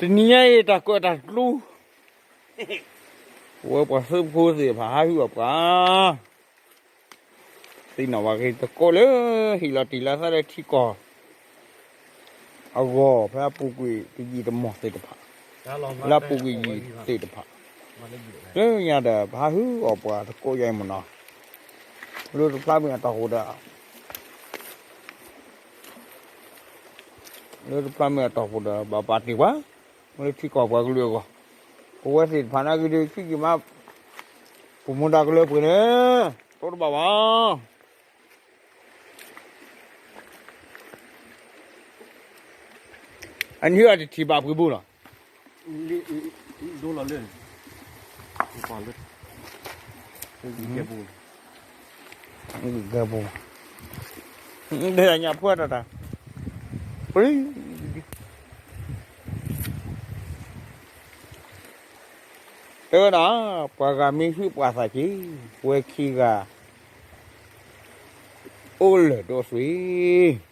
တနံၤညါအံၤ တၢ်ကၢၣ်တၢ်ကျူ ပဝဲပှၤသုးဖိသ့ၣ်တဖၣ် ဟးဟုၣ်အီၣ်ပှၤ သ့ၣ်နီၣ်ဘၣ်က့ၤသကိးလၢ ဟ့ၣ်လီၤတ့ၢ်လီၤသးလၢထံကီၢ်အဂီၢ် ဖဲအပူၤကွံာ်တယံာ်တမီၢ်သ့ၣ်တဖၣ်, လၢအပူၤကွံာ်ယံာ်သ့ၣ်တဖၣ်, လၢညါဒီး ပဟးဟုၣ်အီၣ်ပှၤသကိးယါအံၤမ့ၢ်နီၤ, လၢတဖျါမ့ၢ်အတီၢ်ပူၤဒီး လၢတဖျါမ့ၢ်အတီၢ်ပူၤဒီး ဘၣ်ပာ်တ့ၢ်ပှၤ လၢထံကီၢ်ပှၤကလုာ်အဂီၢ်, ပဝဲသ့ၣ်တဖၣ်နာ်က့ဒီး ဆံးက့ၤမး ပမူဒါကလၢပှဲၤန့ၣ် တအိၣ်တဘၣ်ဘၣ်. အနံၣ်အတထံၣ်ဘၣ်ပှ့ၤဘိလီၤ. ဒိလီၤလၢ ဂဲၤဘိ, ဒဲညၣ်ဖှီၣ်တၢ်တၢ်, တဲဝဲဒၣ် ပှၤဂၤမ့ၢ်ဟုၣ်ပှၤသးက့ၤ, ပဝဲခံဂၤ အိၣ်လၢာ်ဒိၣ်သွံၣ်